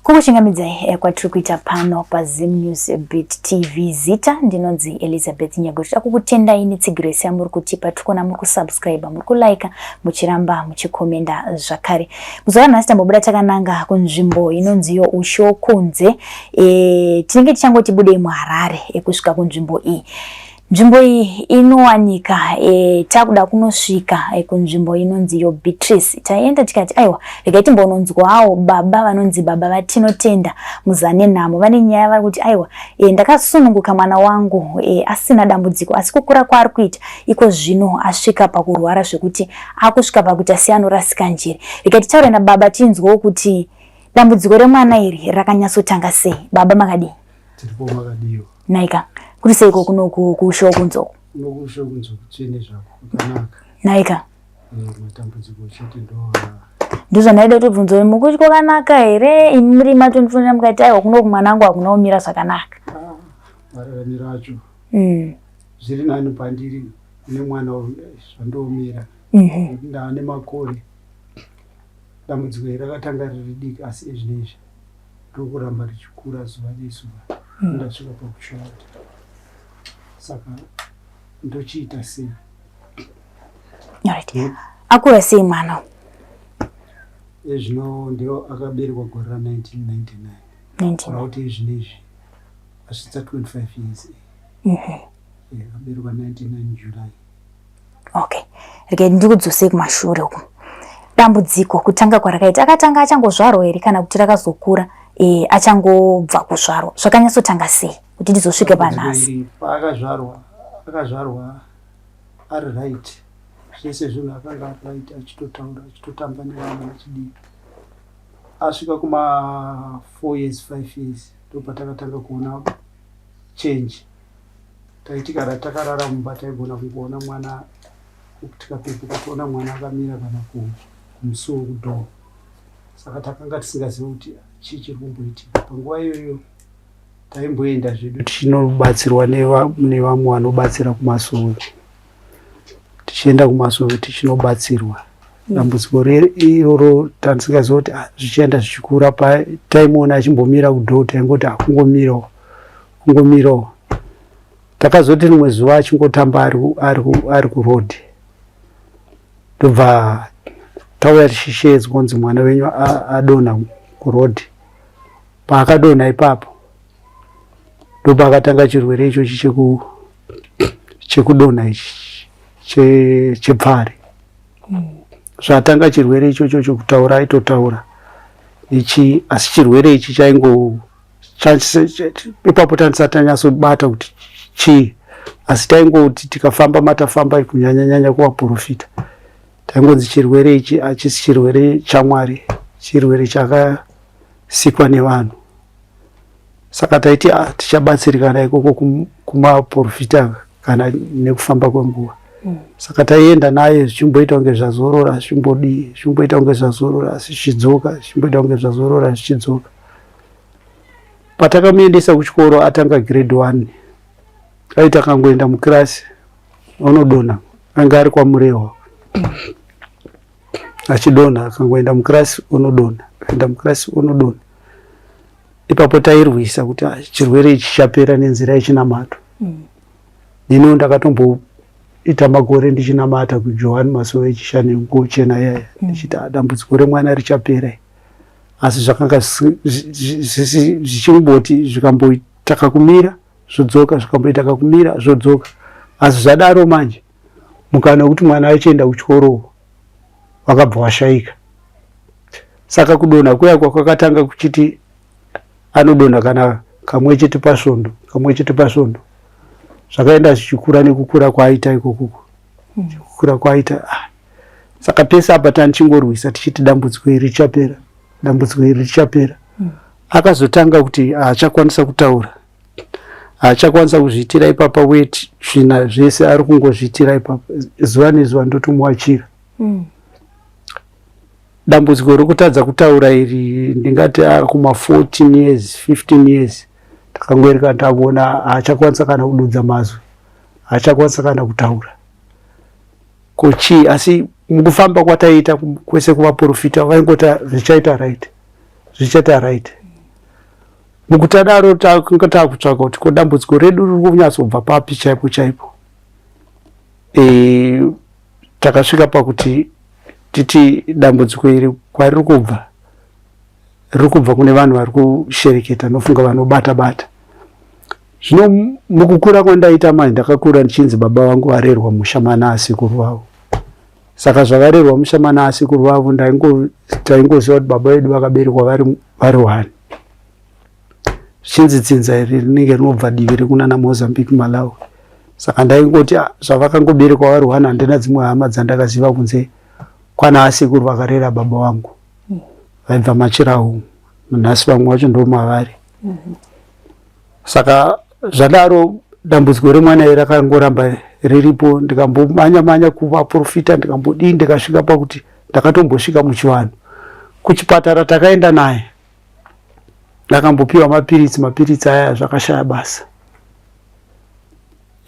Kukuchingamidzai kwatiri kuita pano paZim News Beat TV. Zita ndinonzi Elizabeth Nyago. Tinoda kukutendai netsigiro yese yamuri kutipa. Tiri kuona muri kusubscribe, muri kulike, muchiramba muchikomenda zvakare. Muzuva ranhasi tambobuda takananga kunzvimbo inonzi yo Ushokunze. Tinenge tichangoti budei muHarare kusvika kunzvimbo iyi. Nzvimbo iyi inowanika takuda kunosvika kunzvimbo inonzi yo Beatrice. Taenda tikati aiwa regai timbononzwawo baba vanonzi baba vaTinotenda Muzanenhamo. Vane nyaya vari kuti aiwa ndakasununguka mwana wangu asina dambudziko, asi kukura kwaari kuita iko zvino asvika pakurwara zvekuti akusvika pakuita seanorasika njere. Regai titaure nababa tinzwewo kuti dambudziko remwana iri rakanyatsotanga sei. Baba makadii? Tiripo, makadiwa? Naika, kuri seiko kuno kushow kunzoko? Kuno kushow kunzoko kutsvene zvako, kwakanaka. Naika. Matambudziko chete ndo Ndozvandaida kutobvunza kuti mukuti kwakanaka here, imi muri matondifonera mukati aiwa kuno kumwana wangu hakuna kumira zvakanaka. Ah, mararamiro acho zviri nani pandiri nemwana zvandoomera. Ndaane makore, dambudziko iri rakatanga riri diki, asi ezvinezvi ndokuramba richikura zuva nezuva. Ndasvika pakushaya kuti saka ndochiita sei. Alright. Akura sei mwana? Ezvino ndio akaberekwa gore ra1999. 19. Kureva kuti ezvinezvi asvitsa 25 years. Akaberekwa 99 July. Okay, regai ndikudzosei kumashure uku. Dambudziko kutanga kwarakaita, akatanga achangozvarwa here kana kuti rakazokura achangobva kuzvarwa? Zvakanyatsotanga sei kuti ndizosvike panhasi? Iri paakazvarwa, akazvarwa ari right zvese, zvinhu akanga ari right, achitotaura, achitotamba nevamwe, achidii. Asvika kuma 4 years, 5 years, ndopatakatanga kuona change. Taiti kana takarara mumba, taigona kungoona mwana, tikapepuka toona mwana akamira kana kumusuwo, kudoor. Saka takanga tisingazivi kuti chii chiri kumboitika panguva iyoyo. Taimboenda zvedu tichinobatsirwa nevamwe vanobatsira kumasowe, tichienda kumasowe tichinobatsirwa. Dambudziko iroro tandisingaziva kuti ah, zvichienda zvichikura. Taimuona achimbomira kudoor, taingoti akungomirawo, kungomirawo. Takazoti rimwe zuva achingotamba ari kuroad, ndobva tauya tichishedzwa kunzi mwana wenyu adonha kuroad. Paakadonha ipapo ndopaakatanga chirwere ichochi chekudonha ichi chepfari. Zvatanga chirwere ichocho chokutaura, aitotaura ichi, asi chirwere ichi chaingo ipapo tandisati tanyatsobata kuti chii, asi taingoti tikafamba matafamba, kunyanya nyanya kuvaprofita, taingonzi chirwere ichi hachisi chirwere chaMwari, chirwere chakasikwa nevanhu. Saka taiti ah, tichabatsirikana ikoko kumaprofita kana nekufamba kwenguva. Saka taienda naye, zvichimboita kunge zvazorora, zvichimbodii, zvichimboita kunge zvazorora, asi zvichidzoka, zvichimboita kunge zvazorora, zvichidzoka. Patakamuendesa kuchikoro atanga grade 1, aiti akangoenda mukirasi unodonha. Anga ari kwaMurehwa achidonha, akangoenda mukirasi unodonha, akaenda mukirasi unodonha. Ipapo tairwisa kuti ah, chirwere ichi chapera nenzira yechinamato. Neniwo ndakatomboita makore ndichinamata kuJohani Masowe echishanu yenguo chena yaya, ndichiti ah, dambudziko remwana richapera, asi zvakanga zvichimboti zvikamboita kakumira zvodzoka, zvikamboita kakumira zvodzoka. Asi zvadaro manje mukana wekuti mwana achienda kuchikoro wakabva washaika. Saka kudonha kuya kwakatanga kuchiti anodonha kana kamwe chete pasvondo, kamwe chete pasvondo, zvakaenda zvichikura nekukura kwaaita ikokuko, kukura kwaaita. Ah. Saka pese apa tanichingorwisa tichiti dambudziko iri richapera, dambudziko iri richapera. Akazotanga kuti haachakwanisa kutaura, haachakwanisa kuzviitira ipapa weti, tsvina, zvese ari kungozviitira ipapa zuva nezuva, ndotomuwachira. Dambudziko rekutadza kutaura iri, ndingati ari kuma 14 years, 15 years, takangoereka takuona haachakwanisa kana kududza mazwi, haachakwanisa kana kutaura. Ko chii? Asi mukufamba kwataiita kwese kuvaprofita, vaingoti zvichaita right, zvichaita right. Mukutadaro takanga takutsvaga kuti ko dambudziko redu riri kunyatsobva papi chaipo chaipo. E, takasvika pakuti titi dambudziko iri kwariri kubva riri kubva kune vanhu vari kushereketa nofunga vanobata bata. Zvino mukukura kwandaita manje ndakakura ndichinzi baba vangu varerwa musha mana asekuru vavo. Saka zvavarerwa musha mana asekuru vavo taingoziva kuti baba vedu vakaberekwa vari vari one. Zvichinzi dzinza iri rinenge rinobva divi rekunana Mozambique Malawi. Saka ndaingoti ah, zvavakangoberekwa vari one handina dzimwe hama dzandakaziva kunze kwana asekuru vakarera baba vangu. Vaibva Machirawu. Nhasi vamwe vacho ndomavari. Saka zvadaro dambudziko remwana iri rakangoramba riripo, ndikambomanya manya kuvaprofita, ndikambodii, ndikasvika pakuti ndakatombosvika muchivanhu. Kuchipatara takaenda naye, ndakambopiwa mapiritsi, mapiritsi aya zvakashaya basa.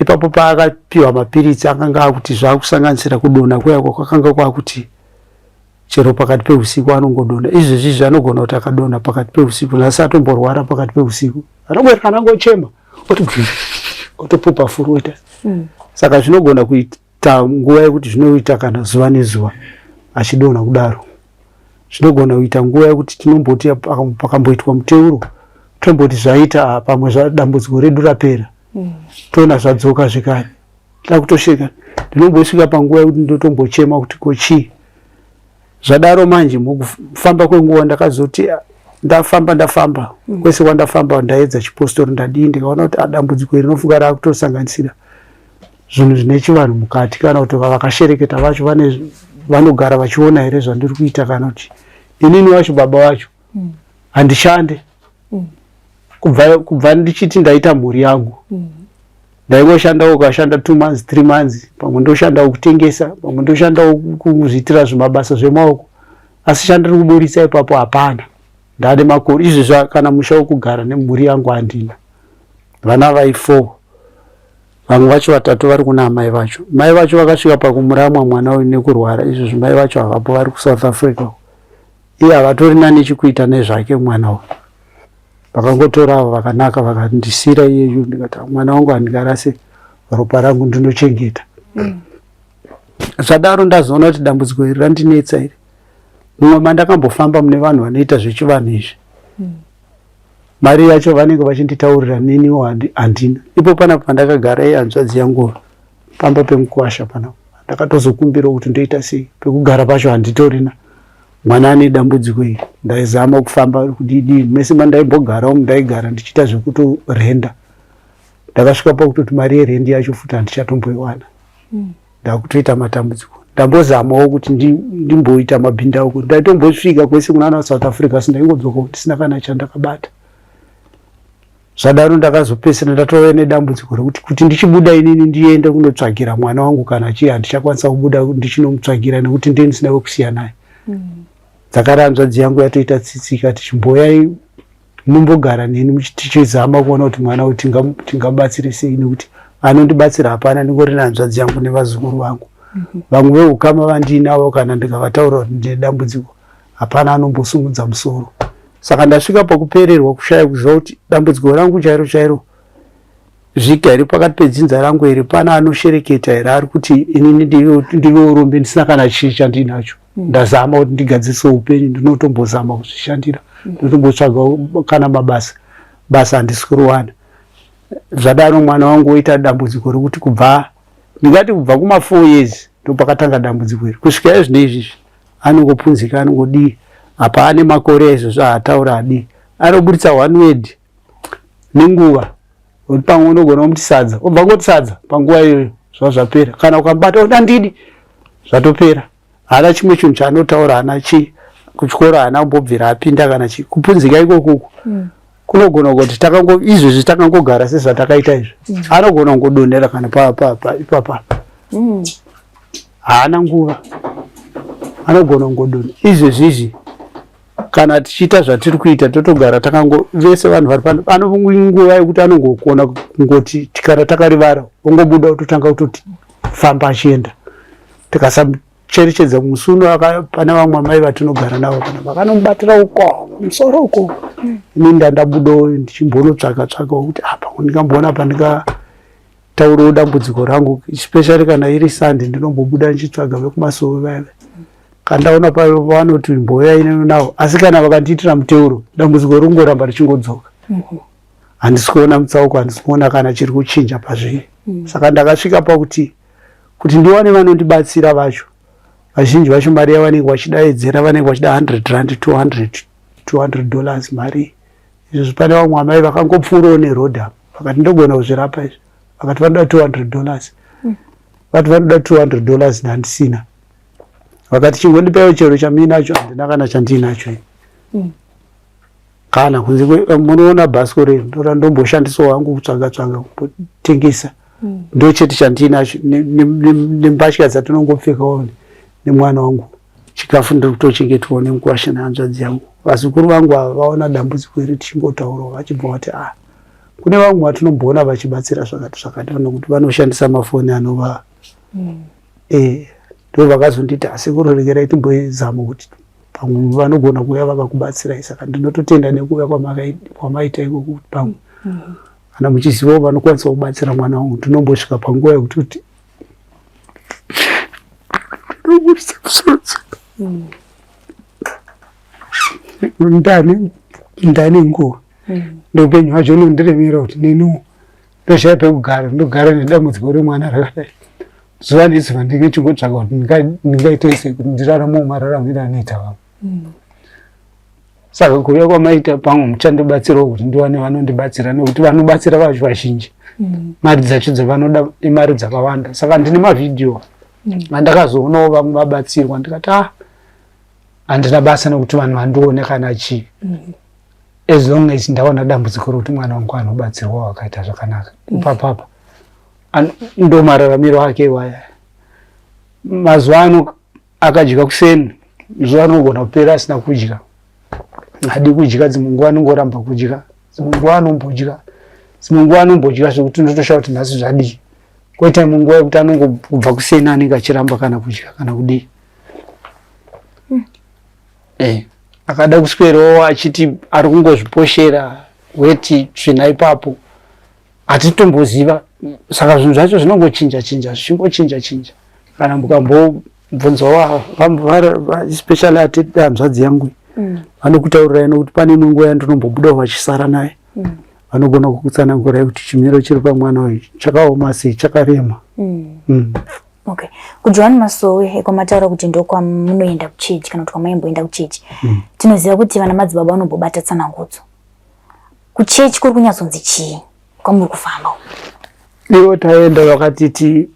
Ipapo paakapiwa mapiritsi akanga akuti zvakusanganisira kudonha kuya kwakanga kwakuti chero pakati peusiku anongodonha. Izvezvi izvi anogona kuti akadonha pakati peusiku, nhasi atomborwara pakati peusiku, anongoerekana angochema oti otopupa furu oita. Saka zvinogona kuita nguva yekuti zvinoita kana zuva nezuva achidonha kudaro. Zvinogona kuita nguva yekuti tinomboti pakamboitwa muteuro tomboti zvaita pamwe dambudziko redu rapera, toona zvadzoka zvekare, takutosheka. Ndinombosvika panguva yekuti ndotombochema kuti ko chii zvadaro. Manje mukufamba kwenguva ndakazoti ndafamba ndafamba kwese kwandafamba, ndaedza chipostori, ndadii, ndikaona kuti dambudziko iri rinofunga rakutosanganisira zvinhu zvine chivanhu mukati, kana kuti vakashereketa vacho vane vanogara vachiona here zvandiri kuita, kana kuti inini wacho baba vacho handishande. Kubva ndichiti ndaita mhuri yangu, ndaingoshandawo, ukashanda 2 months, 3 months, pamwe ndoshandawo kutengesa, pamwe ndoshandawo kuzviitira zvimabasa zvemaoko, asi chandiri kuburitsa ipapo hapana. Ndane makore izvezvi, kana musha wekugara nemhuri yangu handina. Vana vai 4, vamwe vacho vatatu vari kuna amai vacho. Mai vacho vakasvika pakumuramwa mwana uyu nekurwara. Izvezvi mai vacho havapo, vari kuSouth Africa. Iye havatorina nechikuita nezvake mwana uyu. Vakangotora avo vakanaka vakandisira iyeyu. Ndikati mwana wangu handingarase, ropa rangu ndinochengeta. Zvadaro ndazoona kuti dambudziko iri randinetsa iri. Mumwe mandakambofamba mune vanhu vanoita zvechivanhu izvi, mari yacho vanenge vachinditaurira neniwo handina. Ipo panapa pandakagara, iye hanzvadzi yangu pamba pemukwasha panapa, ndakatozokumbirawo kuti ndoita sei, pekugara pacho handitorina, mwana ane dambudziko iri. Ndaizama kufamba kudidii, mese mandaimbogarawo ndaigara ndichiita zvekutorenda. Ndakasvika pakutoti mari yerendi yacho futi handichatomboiwana. Ndakutoita matambudziko. Ndambozamawo kuti ndimboita mabhindauko, ndaitombosvika kwese kunana South Africa, asi ndaingodzoka ndisina kana chandakabata. Zvadaro ndakazopesana ndatove nedambudziko rekuti kuti ndichibuda inini ndiende kunotsvagira mwana wangu kana chii, handichakwanisa kubuda ndichinomutsvagira nekuti ndiye ndisina wekusiya naye. Dzakare hanzvadzi yangu yatoita tsitsi ikati chimboyai mumbogara neni tichizama kuona kuti mwana uyu tingamubatsire sei, nekuti anondibatsira hapana, ndingori nehanzvadzi yangu nevazukuru vangu. Vamwe veukama vandiinavo, kana ndikavataura kuti ndine dambudziko, hapana anombosumudza musoro. Saka ndasvika pakupererwa, kushaya kuziva kuti dambudziko rangu chairo chairo zvika here pakati pedzinza rangu here, pana anoshereketa here ari kuti inini ndive urombe ndisina kana chii chandinacho. Ndazama kuti ndigadzirise upenyu, ndinotombozama kuzvishandira, ndinotombotsvaga kana mabasa, basa handisi kuriwana. Zvadaro mwana wangu woita dambudziko rekuti kubva ndingati kubva kuma 4 years ndopakatanga dambudziko iri kusvika izvi neizvizvi anongopunzika, anongodii. Apa ane makore izvozvo haataura, adii, anoburitsa one word nenguva. Pamwe unogona kumuti sadza, obva ngoti sadza panguva iyoyo, zvava zvapera. Kana ukamubata oda ndidi, zvatopera. Haana chimwe chinhu chaanotaura, haana chii. Kuchikoro haana kumbobvira apinda kana chii. Kupunzika ikokuku kunogona kuti takango izvezvi takangogara sezvatakaita izvi, anogona kungodonhera kana ipapa. Haana nguva, anogona kungodonha izvezvi izvi. Kana tichiita zvatiri kuita, totogara takango vese vanhu vari pano, ano nguva yekuti anongokona kungoti kana takarivara ongobuda ototanga kutoti famba achienda. Tikasacherechedza musi uno, pane vamwe amai vatinogara navo pana vakanomubatira uko musoro uko. Ini ndandabudawo ndichimbonotsvaga tsvagawo kuti apa ah, ndingamboona pandingataurawo dambudziko rangu, especially kana iri Sunday, ndinombobuda ndichitsvaga vekumasowe vaya. Kandaona pavanoti mboyai nawo, asi kana vakandiitira muteuro, dambudziko ringoramba richingodzoka. Handisi kuona mutsauko, handisi kuona kana chiri kuchinja pazviri. Saka ndakasvika pakuti kuti ndiwane vanondibatsira vacho, vazhinji vacho mari yavanenge vachidaidzera, vanenge vachida 100 rand, 200, $200 mari izvozvo. Pane vamwe amai vakangopfuurawo neroad apa, vakati ndogona kuzvirapa izvi, vakati vanoda $200. Vati vanoda $200, ndandisina. Vakati chingondipaiwo chero chamuinacho. Handina kana chandiinacho ini. Kana kunze munoona bhasikoro iri ndora ndomboshandisawo hangu kutsvaga tsvaga kumbotengesa. Ndo chete chandiinacho nembatya dzatinongopfekawo nemwana wangu. Chikafu ndiri kutochengetwawo nemukwasha nehanzvadzi yangu. Vazukuru vangu ava vaona dambudziko iri, tichingotaurawo vachibva vati, ah, kune vamwe vatinomboona vachibatsira zvakati zvakati, nokuti vanoshandisa mafoni anova. Ndo vakazonditi, asi kurerekerai timboezama kuti pamwe vanogona kuuya vakakubatsirai. Saka ndinototenda nekuuya kwamaita ikoko, kuti pamwe kana muchizivawo vanokwanisa kubatsira mwana wangu. Ndinombosvika panguva yekuti kuti ndinoburitsa musodzi. Ndane nguva neupenyu hwacho unondiremera kuti neniwo ndoshaya pekugara, ndogara nedambudziko remwana rakadai. Zuva nezuva ndinge chingotsvaga kuti ndingaita sei kuti ndiraramewo mararamiro anoita vamwe. Saka kuuya kwamaita, pamwe muchandibatsirawo kuti ndiwane vanondibatsira, nekuti vanobatsira vacho vazhinji, mari dzacho dzavanoda imari dzakawanda. Saka ndine mavhidhiyo andakazoonawo vamwe vabatsirwa, ndikati, ah, handina basa nekuti vanhu vandione kana chii, as long as ndaona dambudziko rekuti mwana wangu anobatsirwa wakaita zvakanaka. Ipapapa ndo mararamiro ake iwaya. Mazuva ano akadya kuseni, zuva anogona kupera asina kudya. Hadi kudya, dzimwe nguva anongoramba kudya, dzimwe nguva anombodya, dzimwe nguva anombodya zvekuti unotoshaya kuti nhasi zvadii. Koita imwe nguva yekuti anongobva kuseni anenge achiramba kana kudya kana kudii. Akada kuswerawo achiti ari kungozviposhera weti tsvina ipapo, hatitomboziva. Saka zvinhu zvacho zvinongochinja chinja, zvichingochinja chinja. Kana mukambobvunzawo, especially atete, hanzvadzi yangu, vanokutaurirai, nokuti pane imwe nguva yandinombobudawo vachisara naye, vanogona kukutsanangurai kuti chimiro chiri pamwana uyu chakaoma sei, chakarema. Okay, kuJohane Masowe kwamataura kuti ndokwamunoenda kuchechi kana kuti kwamaimboenda kuchechi, tinoziva kuti vana madzibaba vanombobata tsanangudzo kuchechi. Kuri kunyatsonzi chii kwamuri kufamba? Ivo taenda vakatiti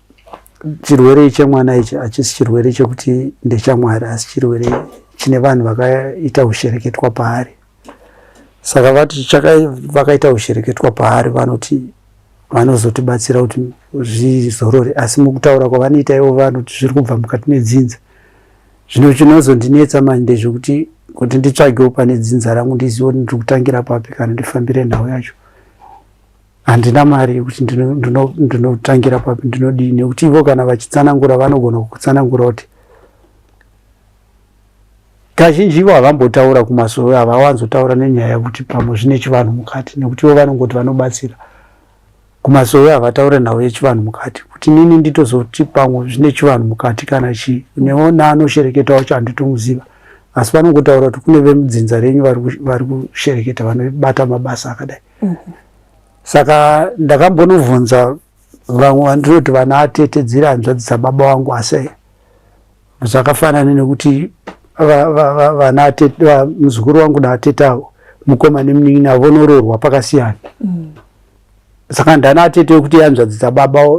chirwere chemwana ichi hachisi chirwere chekuti ndechamwari, asi chirwere chine vanhu vakaita ushereketwa paari. Saka vati vakaita ushereketwa paari, vanoti vanozotibatsira kuti zvizorore, asi mukutaura kwavanoita ivo vanoti zviri kubva mukati medzinza. Zvino chinozondinetsa manje ndezvekuti kuti nditsvagewo pane dzinza rangu, ndizive kuti ndiri kutangira papi kana ndifambire nhau yacho. Handina mari yekuti ndinotangira papi, ndinodii, nekuti ivo kana vachitsanangura vanogona kukutsanangura kuti kazhinji ivo havambotaura kumasowe, havawanzotaura nenyaya yekuti pamwe zvine chivanhu mukati, nekuti ivo vanongoti vanobatsira. Kumasowe havataure nhau yechivanhu mukati, kuti nini nditozoti pamwe zvine chivanhu mukati kana chii. Neona anoshereketa wacho handitomuziva, asi vanongotaura kuti kune vemudzinza renyu vari kushereketa, vanobata mabasa akadai. Saka ndakambonobvunza vamwe vandinoti vana atete, dziri hanzvadzi dzababa vangu, asi zvakafanana nekuti vana atete, muzukuru wangu naatete avo, mukoma nemunin'ina, vonoroorwa pakasiyana. Saka ndana atete wekuti hanzvadzi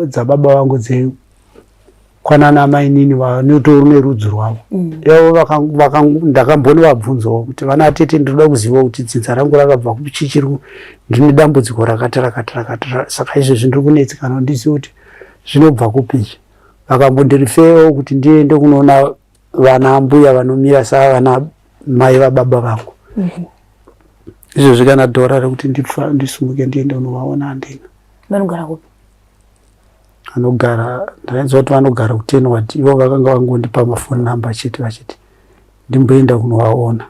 dzababa vangu dzekwanana amainini vanotori nerudzi rwavo. Ivo ndakambonovabvunzawo kuti, vana atete, ndinoda kuziva kuti dzinza rangu rakabva kuchichiri, ndine dambudziko rakati rakati rakati, saka izvezvi ndiri kunetsekana, ndizive kuti zvinobva kupi izvi. Vakambondirifewo kuti ndiende kunoona vana mbuya vanomira savana mai vababa vangu. Izvozvi kana dhora rekuti ndisumuke ndiende kunovaona handina. Vanogara kupi? Anogara, ndainzwa kuti vanogara kuTenward. Ivo vakanga vangondipa mafoni namba chete, vachiti ndimboenda kunovaona.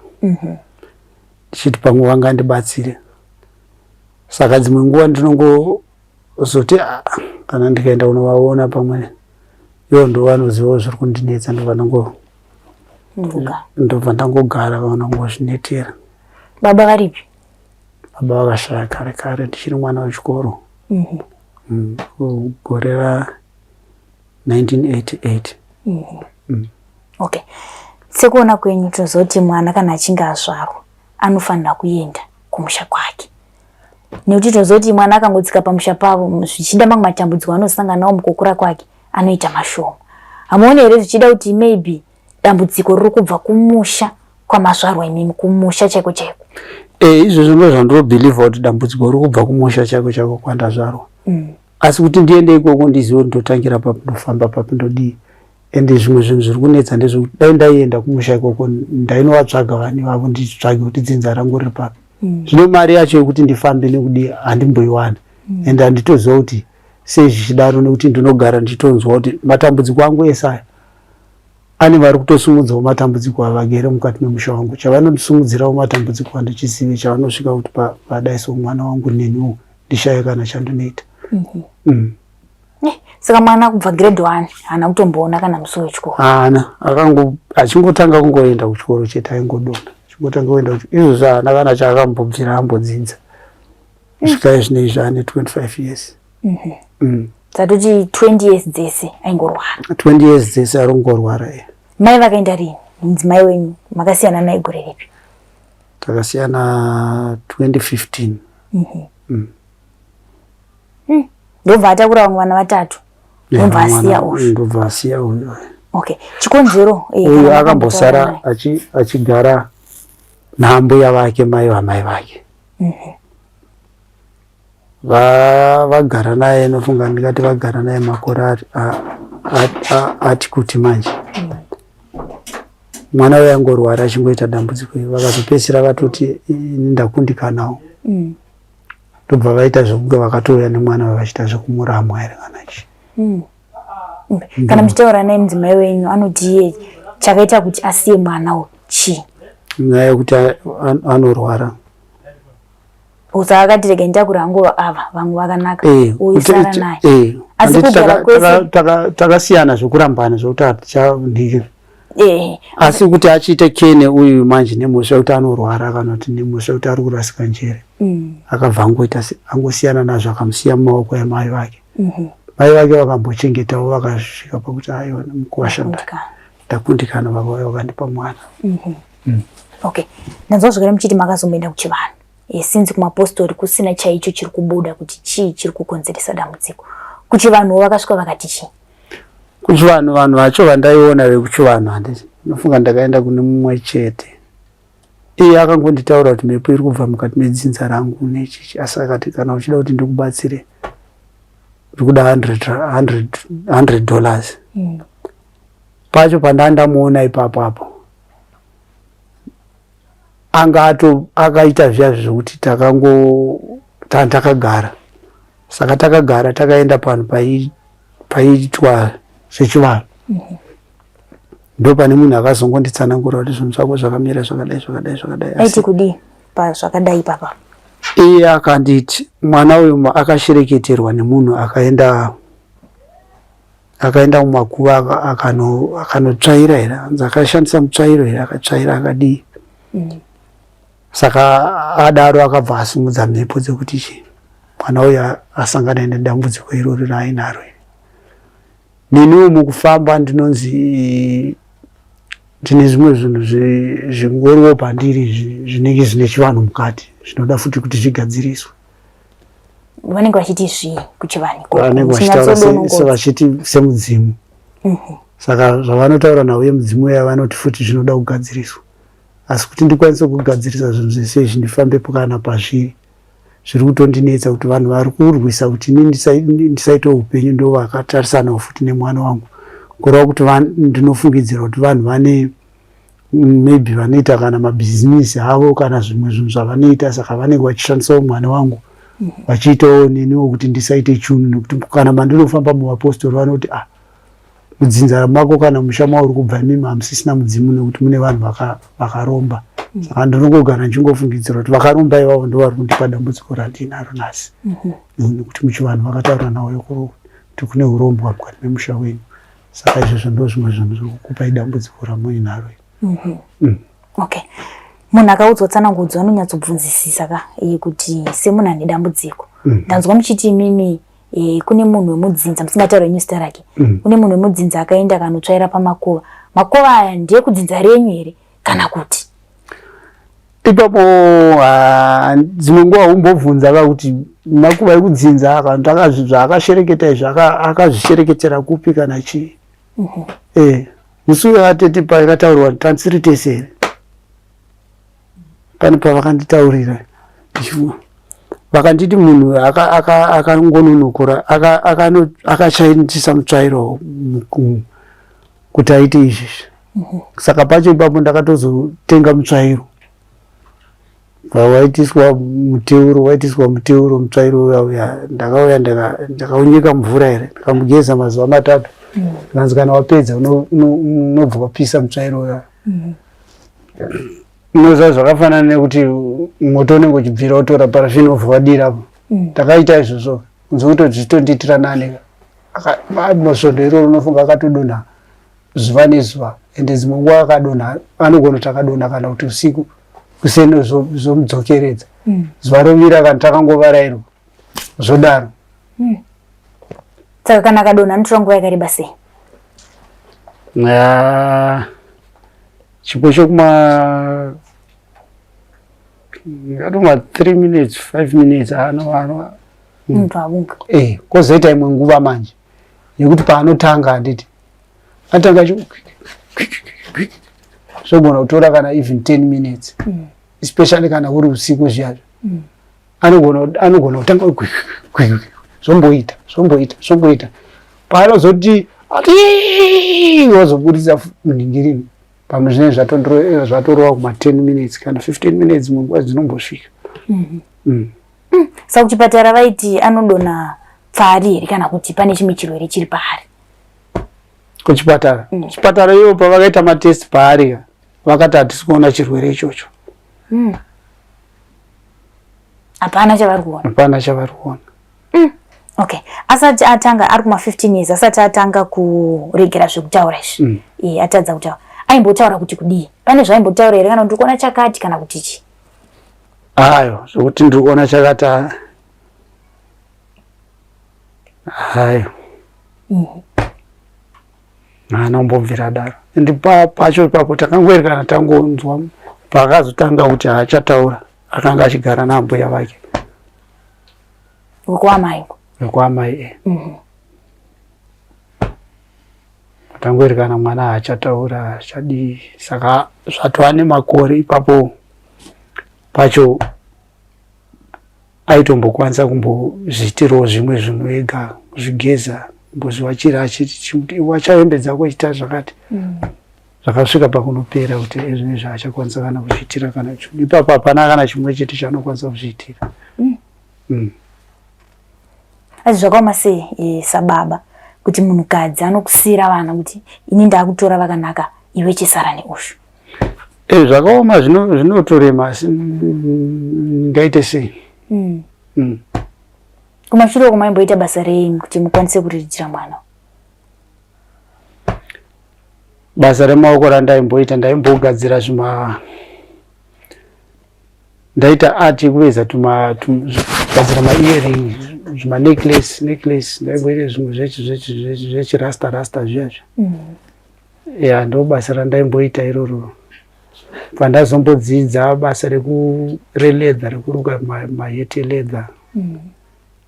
Ndichiti pamwe vangandibatsire. Saka dzimwe nguva ndinongozoti ah, kana ndikaenda kunovaona pamwe ivo ndovanozivawo zviri kundinetsa ndobva ndobva ndangogara vanongozvinetera. Baba varipi? Baba vakashaya kare kare ndichiri mwana wechikoro. Mm -hmm. Gore ra 1988. Mm -hmm. mm. Okay. Sekuona kwenyu tinozoti mwana kana achinge azvarwa anofanira kuenda kumusha kwake nekuti tinozoti mwana akangotsika pamusha pavo zvichida mamwe matambudziko anosangana nawo mukukura kwake anoita mashoma. Hamuoni here zvichida kuti maybe dambudziko riri kubva kumusha kwamazvarwa imimi kumusha chaiko chaiko? Eh, izvozvo ndo zvandinobhilivha kuti dambudziko riri kubva kumusha chaiko chaiko kwandazvarwa. Mm. Asi kuti ndiende ikoko ndizive kuti ndotangira papi ndofamba papi ndodii ende zvimwe zvinhu zviri kunetsa ndezvekuti dai ndaienda kumusha ikoko ndainovatsvaga vani vavo nditsvage kuti dzinza rangu riri papi mm. zvino mari yacho yekuti ndifambe nekudii handimboiwana mm. ende handitoziva kuti sei zvichidaro nekuti ndinogara ndichitonzwa kuti matambudziko angu ese aya ane vari kutosumudzawo matambudziko avagere mukati memusha wangu chavanondisumudzirawo matambudziko andichizive chavanosvika kuti padaiso mwana wangu neniwo ndishaye kana chandinoita mm -hmm. mm. Eh, saka mwana kubva grade one haana kutomboona kana musi wechikoro haana akango achingotanga kungoenda kuchikoro chete aingodona achingotanga kuenda izvozvo haana kana chaakambobvira ambodzidza kusvika mm. izvino izvi ane 25 years mm -hmm. mm. Tatoti 20 years dzese aingorwara 20 years dzese ari kungorwara e mai vakaenda rini mudzimai wenyu makasiyana naye gore ripi takasiyana 2015 mm -hmm. mm. Mm. Ndobva atakura vamwe vana vatatu ndobva asiya uyu ndobva asiya uyu okay chikonzero eh, uyu akambosara achigara naambuya vake mai vamai vake mm -hmm. Vagara naye nofunga ndingati vagara naye makore ati kuti manje mm. Mwana uyo angorwara achingoita dambudziko iri vakazopedzisira vatoti ini ndakundikanawo mm. Ndobva vaita zvekunge vakatouya nemwana vachiita zvekumuramwa here kana chii mm. Kana muchitaura naye mudzimai wenyu anoti iye chakaita kuti asiye mwana uyu chii? Nyaya yekuti anorwara. Saka akati rega nditakure hangu ava vamwe vakanaka eh, uyu sara naye. Eh, Asi kugara kwese takasiyana zvekurambana zvekuti hatichanhikiri. Eh. Asi kuti achiite kene uyu manje nemhosva yekuti anorwara kana kuti nemhosva yekuti ari kurasika njere. Mm. Akabva angoita angosiyana nazvo akamusiya mumaoko emai vake. Mm -hmm. Mai vake vakambochengetawo vakasvika pakuti aiwa mukuwasha ndakundikana baba vakandipa mwana. Mm -hmm. Mm. Okay. Ndanzwa zvakare muchiti makazomboenda kuchivanhu. E, since kumapostori kusina chaicho chiri kubuda kuti chii chiri kukonzeresa dambudziko. Kuchivanhuwo vakasvika vakati chii? Kuchivanhu vanhu vacho vandaiona vekuchivanhu handiti ndinofunga ndakaenda kune mumwe chete. Iye akangonditaura kuti mhepo iri kubva mukati medzinza rangu nechichi asi akati kana uchida kuti ndikubatsire ndikuda 100 dollars. Mm. Pacho pandandamuona ipapo apo anga ato akaita zviya zvekuti takango takagara saka takagara takaenda panhu paiitwa zvechivanhu mm -hmm. Ndo pane munhu akazongonditsanangura kuti zvinhu zvako zvakamira zvakadai zvakadai zvakadai. Aiti kudii pazvakadai papa? Iye akanditi mwana uyu akashereketerwa nemunhu akaenda akaenda mumakuva akanotsvaira here anzi akashandisa mutsvairo here akatsvaira akadii mm. Saka adaro akabva asimudza mhepo dzekuti chi mwana uyu asangane nedambudziko irori raainaro iri. Neniwo mukufamba ndinonzi ndine zvimwe zvinhu zvingoriwo pandiri zvinenge zvine chivanhu mukati zvinoda futi kuti zvigadziriswe. Vanenge vachiti zvii kuchivanhu ikoko? Vanenge vachitaura vachiti semudzimu. Mhm. Saka zvavanotaura nhau yemudzimu iya vanoti futi zvinoda kugadziriswa. Asi kuti ndikwanise kugadzirisa zvinhu zvese izvi ndifambepo kana pazviri zviri kutondinetsa kuti vanhu vari kurwisa kuti ini ndisaite upenyu ndo vakatarisanawo futi nemwana wangu kureva kuti ndinofungidzira kuti vanhu vane maybe vanoita kana mabhizinisi avo kana zvimwe zvinhu zvavanoita saka vanenge vachishandisawo mwana wangu mhm. vachiitawo neniwo kuti ndisaite chunhu nekuti kana mandinofamba muvapostori vanoti ah mudzinza mako kana musha mauri kubva imimi hamusisina mudzimu nekuti mune vanhu vakaromba vaka mm. Saka ndinongogara ndichingofungidzira kuti vakaromba ivavo ndo vari kundipa dambudziko randinaro nhasi. Nekuti muchivanhu vakataura nawo kuti kune urombwa mukati memusha wenyu, saka izvozvo ndo zvimwe zvinhu zviri kukupai dambudziko ramuinaro. Okay, munhu akaudzwa tsanangudzo anonyatsobvunzisisa ka kuti semunhu ane dambudziko. Ndanzwa muchiti imimi kune munhu wemudzinza, musingataura henyu zita rake, kune munhu wemudzinza akaenda akanotsvaira pamakuva. Makuva aya ndeyekudzinza renyu here kana kuti? Ipapo dzimwe nguva umbobvunza ka kuti makuva ekudzinza aka zvaakashereketa izvi akazvishereketera kupi kana chii. Musi uyo atete paikataurwa tansiri tese here, pane pavakanditaurira, vakanditi munhu akangononokora akashandisa mutsvairo kuti aite izvizvi. Saka pacho ipapo ndakatozotenga mutsvairo waitiswa muteuro, waitiswa muteuro. Mutsvairo uya uya ndakauya ndakaunyika mvura here, ndikamugeza mazuva 3. Ndikanzi kana wapedza unobva wapisa mutsvairo uya. Unoziva zvakafanana nekuti moto unenge uchibvira, wotora parafini wobva wadirapo. Ndakaita izvozvo kunze kutoti zvitondiitira nani. Masvondo iroro unofunga akatodonha zuva nezuva, ende dzimwe nguva akadonha, anogona kuti akadonha kana kuti usiku, kuseni zvomudzokeredza, zuva rovira kana takangovarairwa zvodaro. Saka kana akadonha anotora nguva yakareba sei? Chipo chokuma ngatoma 3 minutes, 5 minutes ano ano. Unobva. Kwozoita imwe nguva manje yekuti paanotanga, handiti atanga, zvogona kutora kana even 10 minutes, especially kana uri usiku zviyazvo. Anogona kutanga zvomboita zvomboita zvomboita, paanozoti ati wazobudisa munhingirini, pamwe zvinenge zvatorova kuma 10 minutes kana 15 minutes, dzimwe nguva dzinombosvika. Saka kuchipatara vaiti anodonha pfari here kana kuti pane chimwe chirwere chiri paari? Kuchipatara? Chipatara ivo pavakaita matest paari vakati hatisi kuona chirwere ichocho. Hapana chavari kuona? Hapana chavari kuona. Okay, asati atanga ari kuma 15 years, asati atanga kuregera zvekutaura izvi, atadza kutaura, aimbotaura kuti kudii? Pane zvaimbotaura here, kana kuti ndiri kuona chakati kana kuti chii? Ayo, zvokuti ndiri kuona chakati, hayo, haana kumbobvira adaro. And pacho ipapo takangoerekana tangonzwa paakazotanga kuti haachataura, akanga achigara naambuya vake. Wekwaamai? Wekwaamai, e. Tangoerekana mwana haachataura, haachadii. Saka zvatova nemakore ipapo pacho aitombokwanisa kumbozviitirawo zvimwe zvinhu ega, kuzvigeza, kumbozviwachira, achiti wacha hembe dzako, achiita zvakati. Zvakasvika pakunopera kuti ezvinezvi haachakwanisa kana kuzviitira kana chimwe. Ipapo hapana kana chimwe chete chaanokwanisa kuzviitira. Asi zvakaoma sei sababa kuti munhukadzi anokusiyira vana kuti ini ndaakutora vakanaka, iwe chisara neushu? Zvakaoma, zvinotorema, asi ngaite sei? Kumashure uko maimboita basa rei kuti mukwanise kuriritira mwana? Basa remaoko randaimboita, ndaimbogadzira zvima, ndaita art yekuveza tuma gadzira maearring, zvimanecklace necklace, ndaimboita zvimwe zvechirasta rasta zviyazvo. Ya, ndo basa randaimboita iroro. Pandazombodzidza basa releather, rekuruka maheti eleather,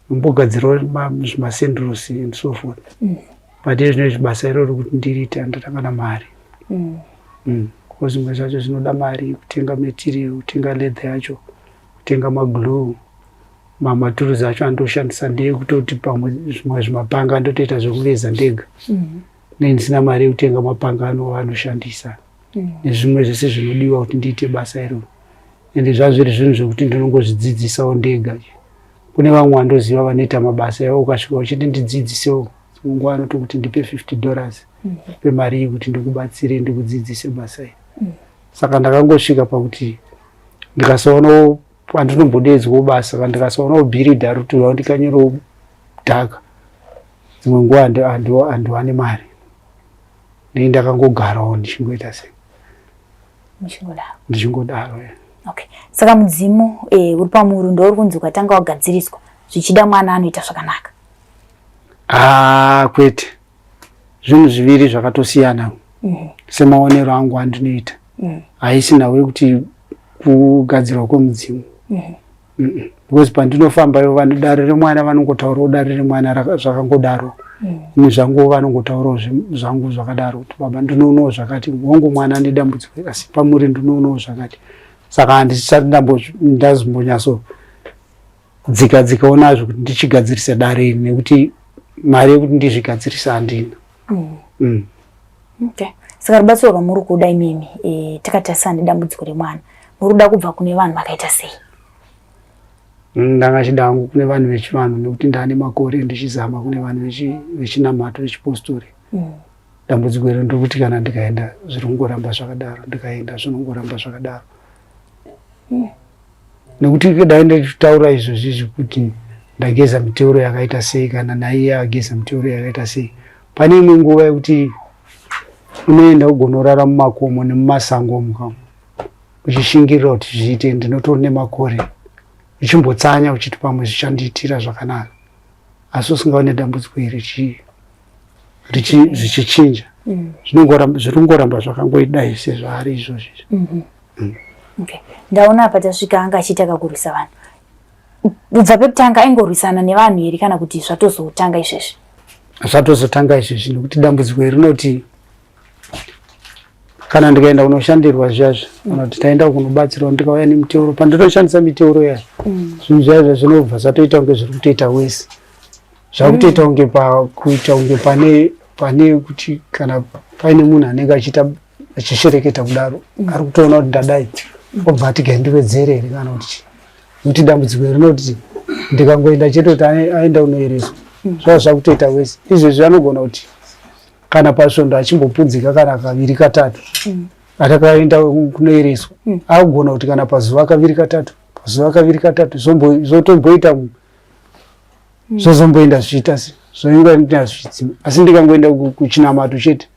mbogadzirawo zvimasendurosi and so forth. But izvinezvi basa iroro kuti ndiriite handina kana mari, because zvimwe zvacho zvinoda mari, kutenga material, kutenga leather yacho, kutenga maglue, mamaturuzi acho andoshandisa ndeyekutoti pamwe zvimwe zvimapanga ndotoita zvekuveza ndega. Nei ndisina mari yekutenga mapanga anova anoshandisa nezvimwe zvese zvinodiwa kuti ndiite basa iroro. Ende zvazviri zvinhu zvekuti ndinongozvidzidzisawo ndega. Kune vamwe vandoziva vanoita mabasa ivo, ukasvika uchiti ndidzidzisewo, nguva anotokuti ndipe $50 pemari iyi kuti ndikubatsire ndikudzidzise basa iri. Saka ndakangosvika pakuti ndikasaonawo pandinombodedzwawo basa kana ndikasaonawo bhiridha roti ndikanyerawo dhaka, dzimwe nguva handiwane mari. Nei ndakangogarawo ndichingoita sei, ndichingodaro. Okay, saka mudzimu uri pamuri ndouri kunzi ukatanga wagadziriswa, zvichida mwana anoita zvakanaka? Ah, kwete, zvinhu zviviri zvakatosiyana. Semaonero angu andinoita, haisi nhau yekuti kugadzirwa kwemudzimu, because pandinofamba ivo dare remwana vanongotaurawo dare remwana zvakangodaro. Ini zvangu vanongotaurawo zvangu zvakadaro, kuti baba, ndinoonawo zvakati, hongu mwana ane dambudziko, asi pamuri ndinoonawo zvakati. Saka handisati ndazombonyatso dzika dzikawo nazvo kuti ndichigadzirisa dare iri, nekuti mari yekuti ndizvigadzirisa handina. Okay, saka rubatsiro rwamuri kuda imimi, takatarisana nedambudziko remwana, muri kuda kubva kune vanhu vakaita sei? Ndanga chida hangu kune vanhu vechivanhu, nekuti ndane makore ndichizama kune vanhu vechinamato, vechipostori. Dambudziko iri ndiri kana ndikaenda zviri kungoramba zvakadaro, ndikaenda zvinongoramba zvakadaro, nekuti dai ndichitaura izvozvi zvekuti ndageza miteuro yakaita sei, kana naiye ageza miteuro yakaita sei, pane imwe nguva yekuti unoenda ugonorara mumakomo nemumasango umu uchishingirira kuti zviite. Ndinotori nemakore uchimbotsanya uchiti pamwe zvichandiitira zvakanaka, asi usingaone dambudziko iri zvichichinja. Zviri kungoramba zvakangoidai sezvaari izvozvi. Okay. Ndaona apa tasvika anga achiita kakurwisa vanhu. Kubva pekutanga aingorwisana nevanhu here, kana kuti zvatozotanga izvezvi? Zvatozotanga izvezvi, nekuti dambudziko iri rinoti kana ndikaenda kunoshandirwa zviyazvi, kana kuti taenda kunobatsirwa, ndikauya nemiteuro, pandinoshandisa miteuro yayo, zvinhu zviyazvo zvinobva zvatoita kunge zviri kutoita wese, zvakutoita kunge pakuita kunge pane kuti kana paine munhu anenge achiita achishereketa kudaro, ari kutoona kuti ndadai, obva ati gandiwedzere here kana kuti chii. Nekuti dambudziko rinoti ndikangoenda chete kuti aenda kunoereswa, zvava zvakutoita wese. Izvezvi anogona kuti kana pasvondo achimbopunzika kana kaviri katatu, atakaenda kunoereswa, akugona kuti kana pazuva kaviri katatu, pazuva kaviri katatu, zvotomboita zvozomboenda zvichiita se zvoingoenda zvichidzima. Asi ndikangoenda kuchinamato chete,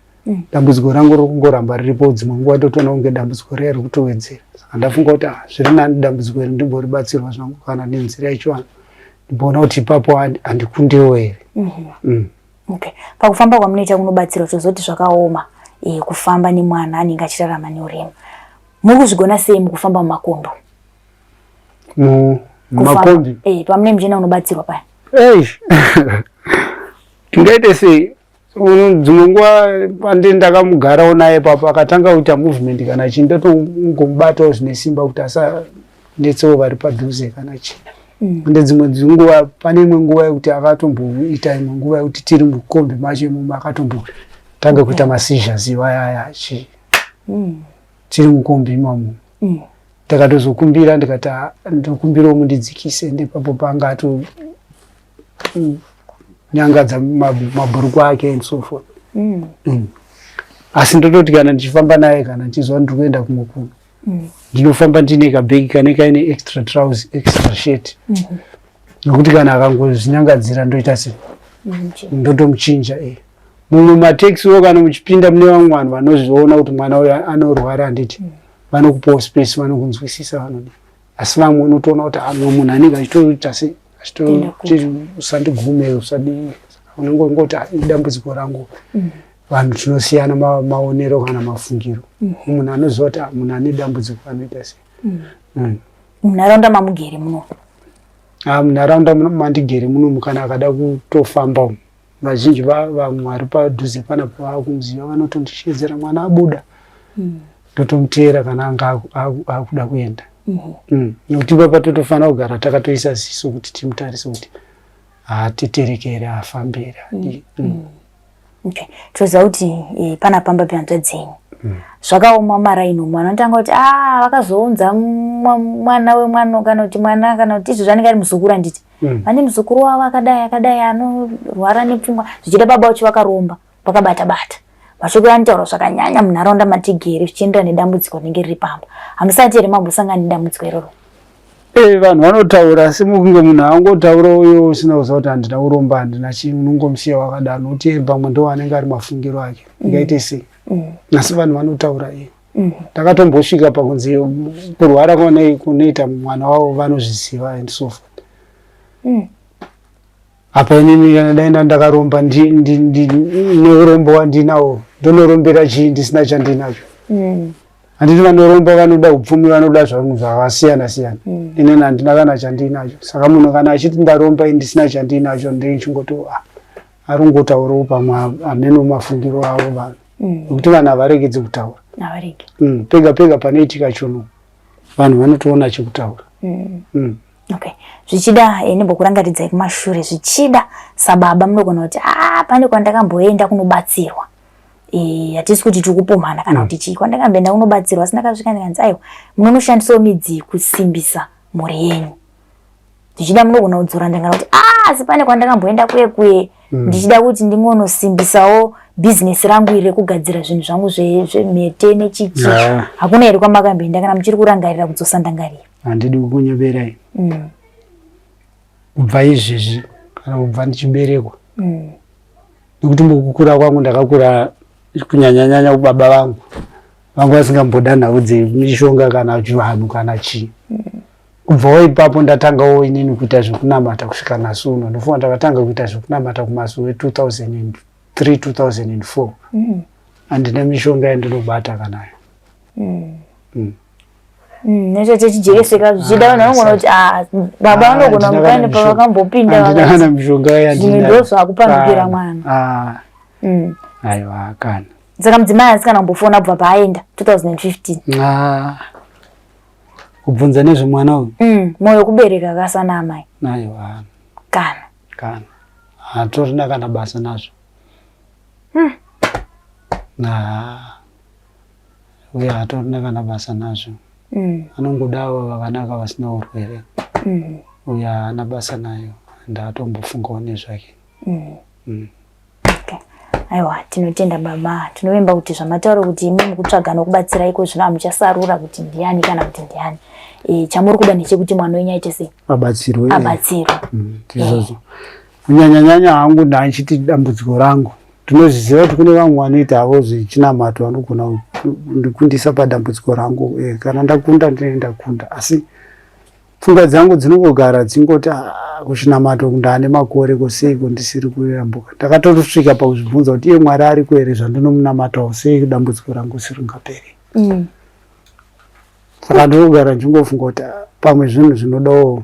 dambudziko rangu riri kungoramba riripo. Dzimwe nguva ndotoona kunge dambudziko riya riri kutowedzera. Saka ndafunga kuti ah, zviri nani dambudziko iri ndimboribatsirwa zvangu kana nenzira yechivanhu, ndimboona kuti ipapo handikundiwo here. Okay, pakufamba kwamunoita kunobatsirwa, tozoti zvakaoma kufamba nemwana anenge achirarama neurema. Muri kuzvigona sei mukufamba mumakombi? Mumakombi? Pamunenge muchienda kunobatsirwa paya. Ei, tingaite sei? Dzimwe nguva pandi ndakamugarawo naye papo, akatanga kuita movement kana chii, ndotongomubatawo zvine simba kuti asanetsewo vari padhuze kana chii. Ende dzimwe dzinguva, pane imwe nguva yekuti akatomboita imwe nguva yekuti tiri mukombi macho imomo, akatombotanga kuita maseizures iwayaya chii, tiri mukombi imomo. Ndakatozokumbira ndikati, "Ah, ndokumbirawo mundidzikise." Ndipo paanga ato nyangadza mabhurukwa ake and so forth. Asi ndototi kana ndichifamba naye, kana ndichizwa ndiri kuenda kumwe kuno, ndinofamba ndine kabhegi kane kaine extra trouse, extra shirt, nokuti kana akangozvinyangadzira ndoita sei? Ndotomuchinja. Mumwe matekisiwo kana muchipinda mune vamwe vanhu vanozviona kuti mwana uyu anorwara, handiti vanokupawo space, vanokunzwisisa, vanodi. Asi vamwe unotoona kuti ah, mumwe munhu anenge achitoita sei, achitoti usandigume, usadii. Unenge ungoti, "Ah, idambudziko rangu." Vanhu tinosiyana maonero kana mafungiro. Munhu anoziva kuti ah, munhu ane dambudziko anoita sei. Munharaunda mamugere muno? Ah, munharaunda mandigere munomu, kana akada kutofamba umu, vazhinji vamwe vari padhuze panapo vakumuziva, vanotondishedzera, mwana abuda. Ndotomuteera kana anga akuda kuenda. Nekuti ipapa totofanira kugara takatoisa ziso kuti timutarise kuti haatetereke here, haafambi here, adii. Okay, toziva kuti pana pamba pehanzvadzi yenyu zvakaoma maraini umu, vanotanga kuti a vakazounza mwana wemwana, kana kuti mwana, kana kuti izvo zvanenge ari muzukuru, handiti? Vane muzukuru wavo akadai akadai anorwara nepfungwa, zvichida baba vacho vakaromba, vakabata bata. Mashoko anotaurwa zvakanyanya munharaunda matigere zvichienderana nedambudziko rinenge riri pamba. Hamusati here mambosangana nedambudziko iroro? Eh, vanhu vanotaura asi mukunge munhu angotaura uyo usina kuziva kuti handina kuromba handina chii unongomusiya wakadaro nokuti iye pamwe ndo anenge ari mafungiro ake ingaite sei asi vanhu vanotaura iye ndakatombosvika pakunzi kurwara kunoita mwana wavo vanozviziva and so forth Apa inini kana dai ndandakaromba neurombo wandinawo ndonorombera chii ndisina chandinacho. Handiti vanoromba vanoda upfumi vanoda zvinhu zvakasiyana siyana. Inini handina kana chandinacho. Saka munhu kana achiti ndaromba ini ndisina chandinacho ndinchingoti ah, aringotaurawo pamwe hameno mafungiro avo vanhu. Nekuti vanhu havaregedzi kutaura. Havaregi. Pega pega panoitika chinhu vanhu vanotoona chekutaura. Okay. Zvichida eh, ndimbokurangaridzai kumashure zvichida sababa munogona kuti ah pane kwandakamboenda kunobatsirwa. Eh, hatisi kuti tiri kupumhana kana kuti chii kwandakamboenda kunobatsirwa asi ndakasvika ndikanzi aiwa munonoshandisawo midzi kusimbisa mhuri yenyu. Zvichida munogona kudzora ndangana kuti ah asi pane kwandakamboenda kuye kuye ndichida kuti ndingonosimbisawo bhizinesi rangu iri rekugadzira zvinhu zvangu zvemhete nechichi. Hakuna here kwamakamboenda kana muchiri kurangarira kudzosa ndangariro? Handidi kukunyeberai. Kubva izvezvi kana kubva ndichiberekwa. Nekuti mukukura kwangu ndakakura kunyanyanyanya kubaba vangu. Vangu vasingamboda nhau dzemishonga kana chivanhu kana chii. Kubvawo ipapo ndatangawo inini kuita zvekunamata kusvika nhasi uno. Ndofunga ndakatanga kuita zvekunamata kumazuva 2003 2004. Handina mishonga yandinobata kanayo. Necho chechijereseka zvichida vanhu vanogona kuti ah, baba vanogona Handina mukane kana pavakambopinda Handina vakati kana mishonga zvimwe yandinayo. ndo zvakupandukira Kana. mwana. Aiwa kana. Saka mudzimai asi kana kumbofona kubva paaenda 2015. Ah. Kubvunza nezvemwana uyu? Moyo kubereka akasana amai. Aiwa. Kana. Kana. Hatorina kana basa nazvo. Uye hatorina kana basa nazvo. Anongoda avo vakanaka vasina urwere. Uye haana basa nayo and haatombofungawo nezvake. Okay. Aiwa, tinotenda baba. Tinovimba kuti zvamataura kuti imi mukutsvaga nokubatsira iko zvino hamuchasarura kuti ndiani kana kuti ndiani. Chamuri kuda ndechekuti mwana wenyu aite sei? Abatsirwe. Abatsirwe. Ndizvozvo. Kunyanyanyanya hangu ndachiti dambudziko rangu. Tinozviziva kuti kune vamwe vanoita havo zvechinamato vanogona kundikundisa padambudziko rangu. Kana ndakunda ndinenge ndakunda. Asi pfungwa dzangu dzinongogara dzingoti kuchinamato ndane makore koseiko ndisiri kuyambuka. Ndakatosvika pakuzvibvunza kuti iye Mwari ariko here zvandinomunamatawo sei dambudziko rangu risingaperi. Saka ndinogara ndichingofunga kuti pamwe zvinhu zvinodawo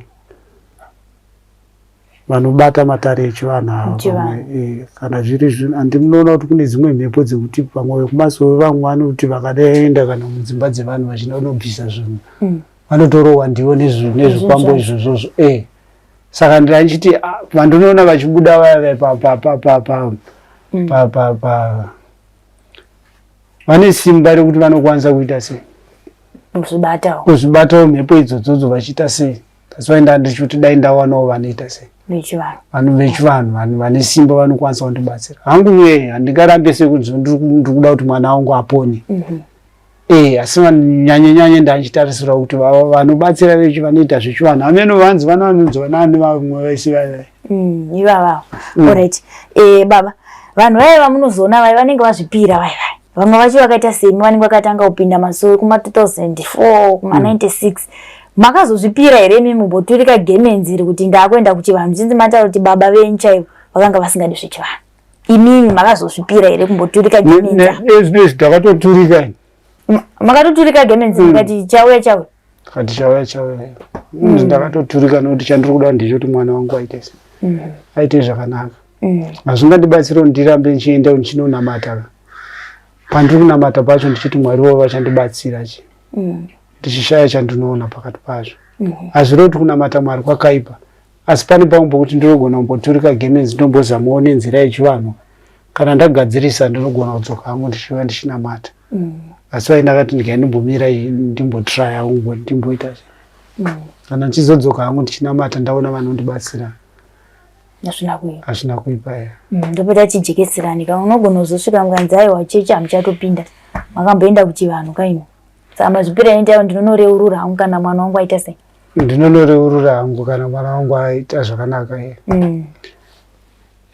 vanobata matare echivanhu ava pamwe, kana zviri zvinhu handimunoona kuti kune dzimwe mhepo dzekuti pamwe vekumasowe vamwe vanoti vakadaenda kana mudzimba dzevanhu vachinonobvisa zvinhu vanotorohwa ndivo nezvikwambo izvozvozvo. Saka ndichiti vandinoona vachibuda vaya pa vane simba rekuti vanokwanisa kuita sei? Kuzvibatawo. Kuzvibatawo mhepo idzodzodzo vachiita sei? That's why ndandichiti dai ndawanawo vanoita sei? Vechivanhu. Vanhu vechivanhu, vanhu vane simba vanokwanisa kundibatsira. Hangu handingarambe sekunzi ndiri kuda kuti mwana wangu apone. Asi nyanye nyanye ndandichitarisira kuti vanobatsira vechi vanoita zvechivanhu. Hameno vanzi vanonzi vanaani vamwe vese vaya. Ivavawo. Alright. Baba, vanhu vaya vamunozoona vaya vanenge vazvipira vaya vaya. Vamwe vacho vakaita semi vanenge vakatanga kupinda masowe kuma 2004 kuma 96. Makazozvipira here imi mumboturika gemenzi iri kuti ndakuenda kuchivanhu chinzi mataura kuti baba venyu chaivo vakanga vasingadi zvechivanhu. Imimi makazozvipira here kumboturika gemenzi? Nezvinezvi ndakatoturika ini. Makatoturika gemenzi mukati chauya chauya. Kati chauya chauya. Ndakatoturika nekuti chandiri kuda ndechekuti mwana wangu aite sei. Aite zvakanaka. Hazvingandibatsira kuti ndirambe ndichienda ndichinonamata. Pandiri kunamata pacho ndichiti Mwari wavo vachandibatsira chi. Ndichishaya chandinoona pakati pazvo. Hazvirevi kuti kunamata Mwari kwakaipa. Asi pane pamwe pokuti ndinogona kumboturika gemenzi ndombozamawo nenzira yechivanhu. Kana ndagadzirisa ndinogona kudzoka hangu ndichiuya ndichinamata. Asi vai ndakati ndikai ndimbomira ndimbotraya hangu ndimboita sei. Kana ndichizodzoka hangu ndichinamata ndaona vanondibatsira. Hazvina kuipa. Hazvina kuipa ya. Ndopota tijekeserane ka unogona kuzosvika mukanzi aiwa chechi hamuchatopinda. Makamboenda kuchivanhu kaini. Saka mazvipira enda ndinonoreurura hangu kana mwana wangu aita sei? Ndinonoreurura hangu kana mwana wangu aita zvakanaka ye.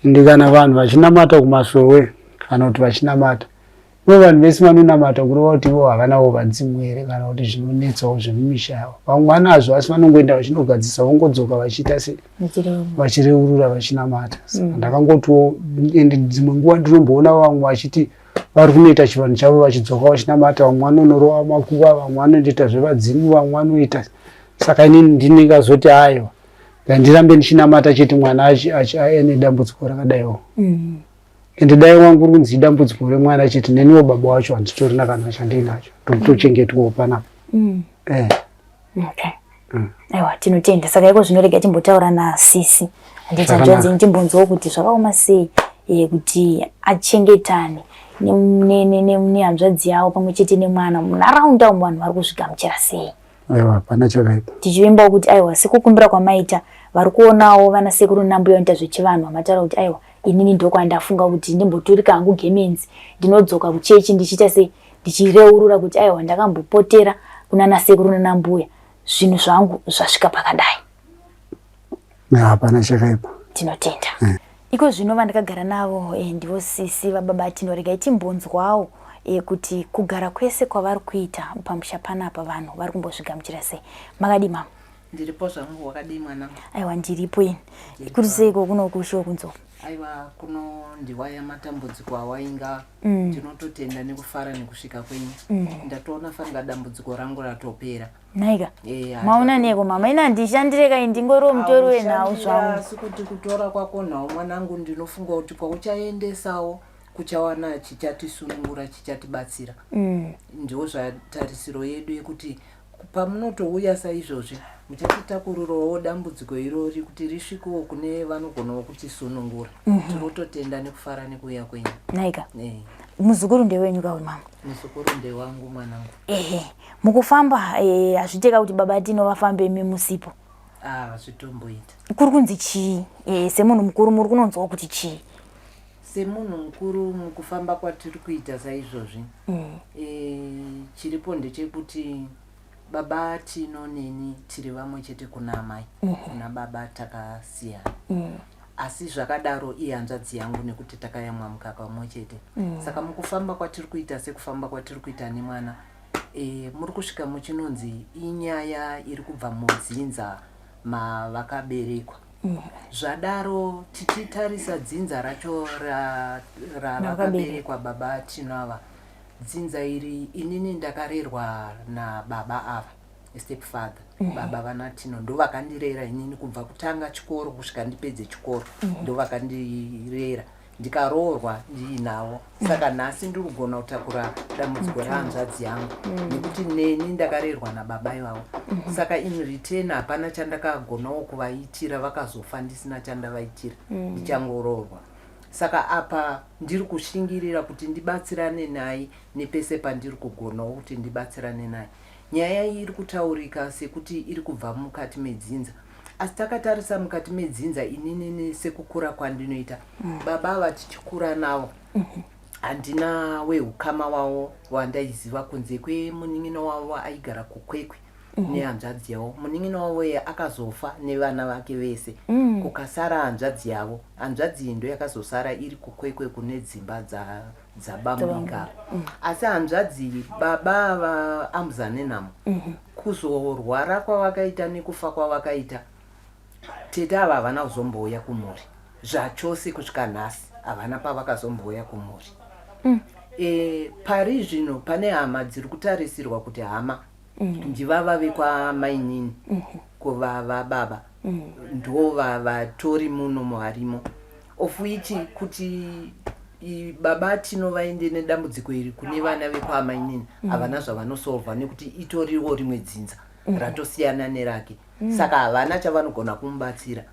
Ende kana vanhu vachinamata kumasowe kana kuti vachinamata ivo vanhu vese vanonamata kureva kuti ivo havanawo vadzimu here kana kuti zvinonetsawo zvemumisha yavo. Vamwe vanazvo asi vanongoenda vachinogadzisa vongodzoka vachiita se vachireurura vachinamata. Ndakangotiwo ende dzimwe nguva ndinomboona vamwe vachiti vari kunoita chivanhu chavo vachidzoka vachinamata, vamwe vanonorova makuva, vamwe vanoita zvevadzimu, vamwe vanoita. Saka inini ndiningazoti aiwa ngandirambe ndichinamata chete mwana aine dambudziko rakadaiwo. Ende dai wangu uri kunzi idambudziko remwana chete, neniwo baba wacho handitorina kana chandinacho, ndokutochengetwawo panapa. Okay. Aiwa, tinotenda. Saka iko zvinorega timbotaura nasisi handiti hanzvadzi, timbonzwawo kuti zvakaoma sei kuti achengetane nehanzvadzi yavo pamwe chete nemwana munharaunda umu, vanhu vari kuzvigamuchira sei? Aiwa, hapana chakaipa. Tichivimbawo kuti aiwa, sekukumbira kwamaita, vari kuonawo vana sekuru nambuya vanoita zvechivanhu, vamataura kuti aiwa, inini ndokwandafunga kuti ndimboturika hangu gemenzi, ndinodzoka kuchechi ndichiita sei, ndichireurura kuti aiwa, ndakambopotera kunana sekuru nanambuya, zvinhu zvangu zvasvika pakadai. Hapana chakaipa. Tinotenda. Iko zvino vandakagara navo ndivo sisi vababa Tino. Regai timbonzwawo kuti kugara kwese kwavari kuita pamusha panapa vanhu vari kumbozvigamuchira sei. Makadii mama? Ndiripo zvangu, wakadii mwanangu? Aiwa, ndiripo ini. Kuri seiko kuno kusho kunzo? Aiwa, kuno ndiwaya matambudziko awainga. Tinototenda nekufara nekusvika kwenyu. Ndatoona fanika dambudziko rangu ratopera. Naika. Maona neko mama, ina ndishandire kai, ndingoriwo mutori wenhau zvangu. Asi kuti kutora kwako nhau mwanangu, ndinofunga kuti kwauchaendesawo kuchawana chichatisunungura, chichatibatsira. Ndiwo zvatarisiro yedu yekuti pamunotouya saizvozvi muchatitakurirawo dambudziko irori kuti risvikewo kune vanogonawo kutisunungura. Tinototenda nekufara nekuuya kwenyu. Naika. Muzukuru ndewenyu kawe mama? Muzukuru ndewangu mwanangu. Ehe. Mukufamba hazviteka kuti baba Tino vafambe imi musipo. Hazvitomboita. Kuri kunzi chii? Semunhu mukuru muri kunonzwawo kuti chii? Semunhu mukuru mukufamba kwatiri kuita saizvozvi, chiripo ndechekuti baba Tino neni tiri vamwe chete kuna amai, kuna baba takasiyana. Asi zvakadaro ihanzvadzi yangu nekuti takayamwa mukaka umwe chete. Saka mukufamba kwatiri kuita, sekufamba kwatiri kuita nemwana, muri kusvika muchinonzi inyaya iri kubva mudzinza mavakaberekwa. Zvadaro tichitarisa dzinza racho ravakaberekwa baba Tino ava, dzinza iri inini ndakarerwa nababa ava, stepfather. Baba vana Tino ndo vakandirera inini kubva kutanga chikoro kusvika ndipedze chikoro. Ndo vakandirera ndikaroorwa ndiinavo. Saka nhasi ndiri kugona kutakura dambudziko rehanzvadzi yangu nekuti neni ndakarerwa nababa ivavo. Saka in return hapana chandakagonawo kuvaitira, vakazofa ndisina chandavaitira, ndichangoroorwa. Saka apa ndiri kushingirira kuti ndibatsirane naye nepese pandiri kugonawo kuti ndibatsirane naye. Nyaya iyi iri kutaurika sekuti iri kubva mukati medzinza, asi takatarisa mukati medzinza, inini sekukura kwandinoita, baba ava tichikura navo, handina weukama wavo wandaiziva kunze kwemunin'ina wavo aigara kuKwekwe nehanzvadzi yavo. Munin'ina wavo iye akazofa nevana vake vese, kukasara hanzvadzi yavo. Hanzvadzi iyi ndo yakazosara iri kuKwekwe kune dzimba dzabamudikava. Asi hanzvadzi iyi, baba ava amuzane namo, kuzorwara kwavakaita nekufa kwavakaita, tete ava havana kuzombouya kumhuri zvachose kusvika nhasi, havana pavakazombouya kumhuri. Pari zvino pane hama dziri kutarisirwa kuti hama ndivava vekwamainini kuvava baba, ndo vatori muno muharimo, of which kuti baba Tino vaende nedambudziko iri kune vana vekwamainini, havana zvavanosolva nekuti itoriwo rimwe dzinza ratosiyana nerake. Saka havana chavanogona kumubatsira.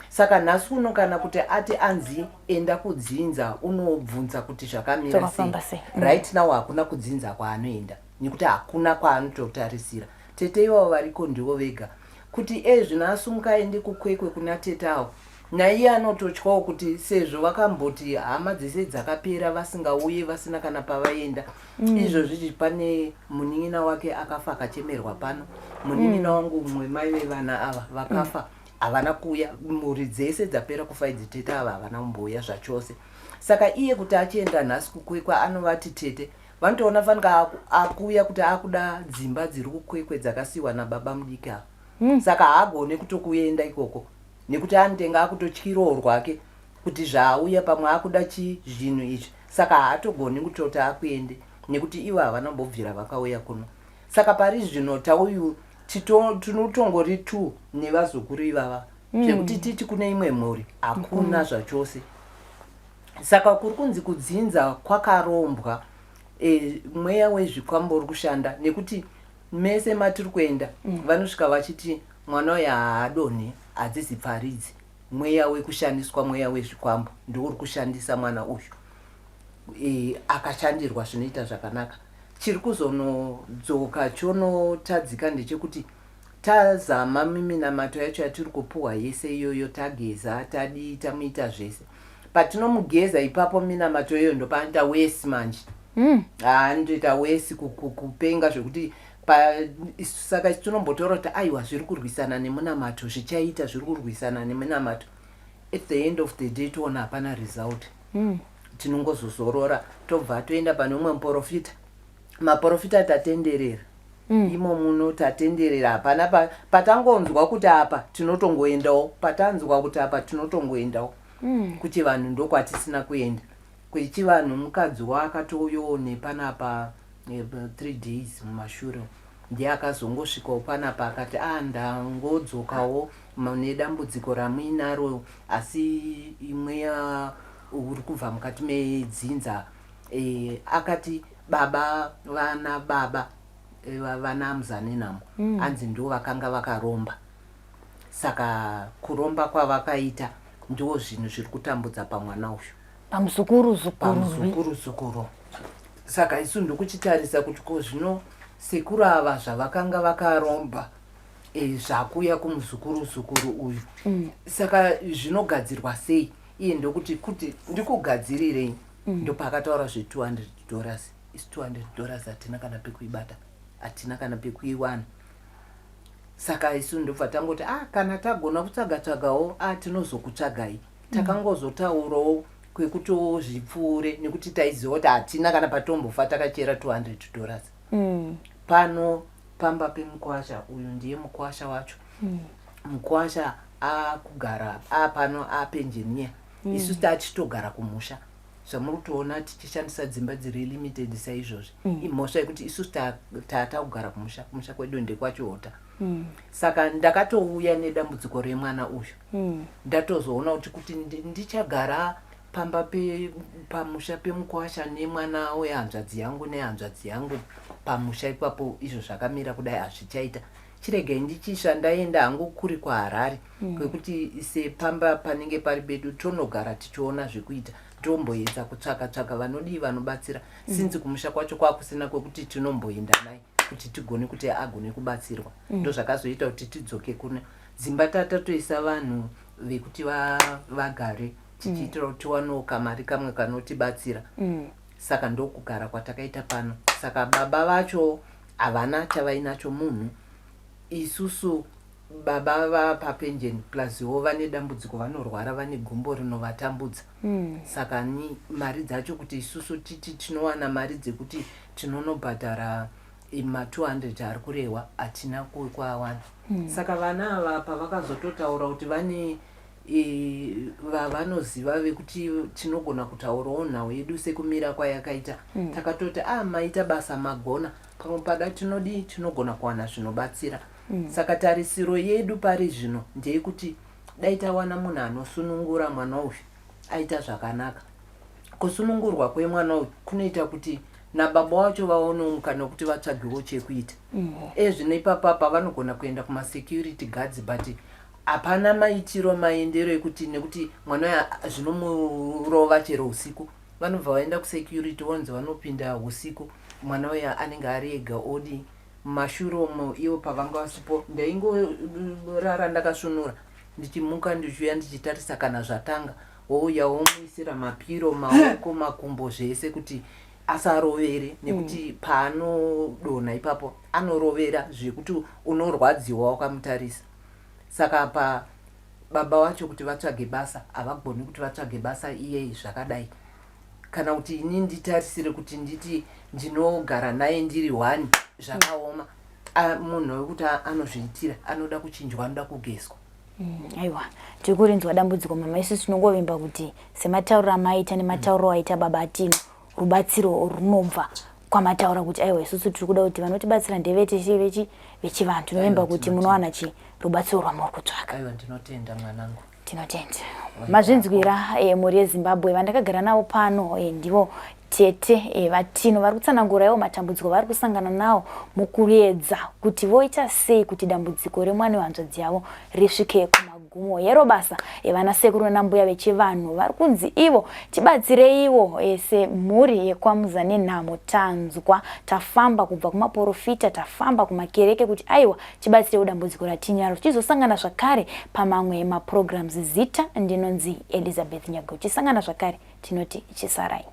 Saka nhasi uno kana kuti ati anzi enda kudzinza unobvunza kuti zvakamira sei, right now hakuna kudzinza kwaanoenda nekuti hakuna kwaanototarisira. Tete ivavo variko ndivo vega kuti e zvino asumuka aende kuKwekwe kuna tete avo. Naiye anototyawo kuti sezvo vakamboti hama dzese dzakapera vasingauye vasina kana pavaenda mm. Izvozvi pane munin'ina wake akafa akachemerwa pano munin'ina mm. wangu mumwe mai vevana ava vakafa havana kuuya. Mhuri dzese dzapera kufa idzi, tete ava havana kumbouya zvachose. Saka iye kuti achienda nhasi kuKwekwe anovati tete vanotoona fanika akuuya kuti akuda dzimba dziri kuKwekwe dzakasiyiwa nababa mudiki ava mm. Saka haagone kutokuenda ikoko nekuti anotenge akutotyirawo rwake kuti zvaauya pamwe akuda chi zvinhu izvi, saka haatogoni kutoti akuende nekuti ivo havana kumbobvira vakauya kuno. Saka pari zvino tauyu tinotongori two nevazukuru ivava zvekuti titi kune imwe mhuri hakuna zvachose. Saka kuri kunzi kudzinza kwakarombwa mweya wezvikwambo uri kushanda nekuti mese matiri kuenda vanosvika vachiti mwana uyu haadonhi, hadzizi pfaridzi, mweya wekushandiswa, mweya wezvikwambo ndouri kushandisa mwana uyu akashandirwa zvinoita zvakanaka. Chiri kuzonodzoka chonotadzika ndechekuti tazama miminamato yacho yatiri kupuhwa yese iyoyo, tageza, tadii, tamuita zvese, patinomugeza ipapo minamato iyoyo ndopaanoita wesi manje haanotoita wesi kupenga zvekuti saka tinombotaura kuti aiwa, zviri kurwisana nemunamato, zvichaita zviri kurwisana nemunamato. At the end of the day toona hapana result tinongozozorora, tobva toenda pane umwe muprofita. Maprofita tatenderera imo muno, tatenderera, hapana patangonzwa kuti apa tinotongoendawo, patanzwa kuti apa tinotongoendawo kuti vanhu ndokwatisina kuenda kwechivanhu. Mukadzi waakatouyawo nepanapa 3 days mumashure ndiye akazongosvikawo panapa akati a ndangodzokawo nedambudziko ramuinaro, asi mweya uri kubva mukati medzinza akati baba vana baba vana Muzanenhamo anzi ndo vakanga vakaromba. Saka kuromba kwavakaita ndo zvinhu zviri kutambudza pamwana uyu. Pamuzukuru zukuru. Pamuzukuru zukuru. Saka isu ndokuchitarisa kuti ko zvino sekuru ava zvavakanga vakaromba zvakuya kumuzukuru zukuru uyu saka zvinogadzirwa sei? Iye ndokuti kuti ndikugadzirirei ndopaakataura zve$200. Isi $200 hatina kana pekuibata, hatina kana pekuiwana. Saka isu ndobva tangoti ah, kana tagona kutsvaga tsvagawo, ah, tinozokutsvagai. Takangozotaurawo kwekutiwo zvipfuure nekuti taiziva kuti hatina kana patombofa takachera $200 pano pamba pemukwasha uyu. Ndiye mukwasha wacho mukwasha akugara apano apenjeniya isu tachitogara kumusha. Zvamuri kutoona tichishandisa dzimba dziri limited saizvozvi imhosva yekuti isusu tatakugara kumusha. Kumusha kwedu ndekwaChihota saka ndakatouya nedambudziko remwana uyu ndatozoona kuti ndichagara pamba pamusha pemukwasha nemwana wehanzvadzi yangu nehanzvadzi yangu pamusha ipapo. Izvo zvakamira kudai hazvichaita, chiregai ndichisva ndaenda hangu kuri kuHarare kwekuti sepamba panenge pari pedu tonogara tichiona zvekuita, tomboedza kutsvaka tsvaka vanodii vanobatsira sinzi kumusha kwacho kwakusina kwekuti tinomboenda naye kuti tigone kuti agone kubatsirwa ndo zvakazoita kuti tidzoke kuno. Dzimba tatatoisa vanhu vekuti vagare tichiitira kuti tiwanewo kamari kamwe kanotibatsira saka ndokugara kwatakaita pano. Saka baba vacho havana chavainacho munhu. Isusu baba vapapenjeni pluswo vane dambudziko, vanorwara, vane gumbo rinovatambudza saka ni mari dzacho kuti isusu titi tinowana mari dzekuti tinonobhadhara ma200 ari kurehwa hatina kuawana saka vana ava pavakazototaura kuti vane vavanoziva vekuti tinogona kutaurawo nhau yedu sekumira kwayakaita takatoti a maita basa, magona, pamwe pada tinodii, tinogona kuwana zvinobatsira saka tarisiro yedu pari zvino ndeyekuti dai tawana munhu anosunungura mwana uyu aita zvakanaka. Kusunungurwa kwemwana uyu kunoita kuti nababa wacho vaonewo mukana wekuti vatsvagewo chekuita ezvino ipapapa vanogona kuenda kumasecurity guards, but hapana maitiro maendero ekuti nekuti mwana uyu zvinomurova chero usiku. Vanobva vaenda kusecurity vonzi vanopinda usiku, mwana uyu anenge ari ega odi mumashure umo. Ivo pavanga vasipo ndaingorara ndakasvunura. Ndichimuka ndichiuya ndichitarisa kana zvatanga, wouya womuisira mapiro, maoko, makumbo zvese kuti asarovere nekuti paanodonha ipapo anorovera zvekuti unorwadziwa wakamutarisa. Saka apa baba vacho kuti vatsvage basa havagoni kuti vatsvage basa iye zvakadai kana kuti ini nditarisire kuti nditi ndinogara naye ndiri one zvakaoma. Munhu wekuti anozviitira anoda kuchinjwa, anoda kugezwa. Aiwa, tiri kurinzwa dambudziko mama. Isusu tinongovimba kuti sematauriro amaita nematauriro aita baba Tino, rubatsiro runobva kwamataura kuti aiwa, isusu tiri kuda kuti vanotibatsira ndevete vechivanhu. Tinovimba kuti munowana chi rubatsiro rwamuri kutsvaka. Aiwa, ndinotenda mwanangu. Tinotenda. Mazvinzwira, mhuri yeZimbabwe, vandakagara navo pano ndivo tete vaTino vari kutsanangura ivo matambudziko vari kusangana nawo mukuedza kuti voita sei kuti dambudziko remwana wehanzvadzi yavo risvike kumagumo. Yero basa vana sekuru nanambuya vechivanhu vari kunzi ivo tibatsireiwo semhuri yekwaMuzanenhamo. Tanzwa, tafamba kubva kumaporofita, tafamba kumakereke kuti aiwa, tibatsirewo dambudziko ratinaro. Tichizosangana zvakare pamamwe maprograms. Zita ndinonzi Elizabeth Nyago. Tisangana zvakare, tinoti chisarai.